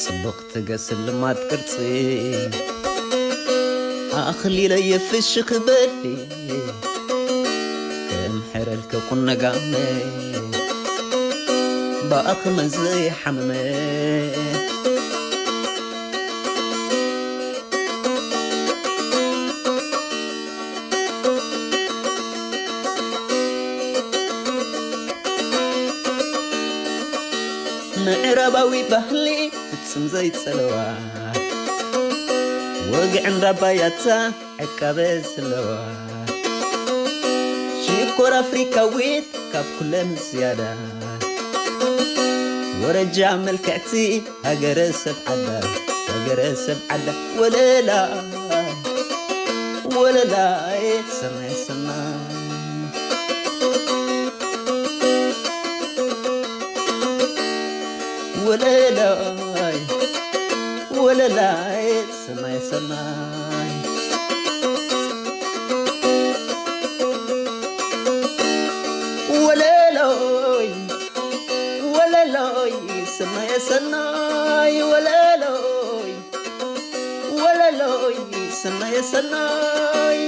ጽቡቕ ትገስል ልማት ቅርጺ ኣኽሊለየ ፍሽኽ በሊ ክምሕረልኪ ቁነጋመ ብኣኽመ ዘይሓመመ። ምዕራባዊ ባህሊ ፍጹም ዘይጸለዋ ወግዕን ራባያታ ዕቃበ ዘለዋ ሽኮር ኣፍሪካዊት ካብ ኩለን ዝያዳ ወረጃ መልክዕቲ ሃገረ ሰብ ዓዳ ሃገረ ሰብ ዓዳ ወለላ ወለላይ ሰማይ ሰማይ ወለላይ ወለላይ ሰማይ ሰማይ ወለሎይ ወለሎይ ሰማይ ሰናይ ወለሎይ ወለሎይ ሰናይ ሰናይ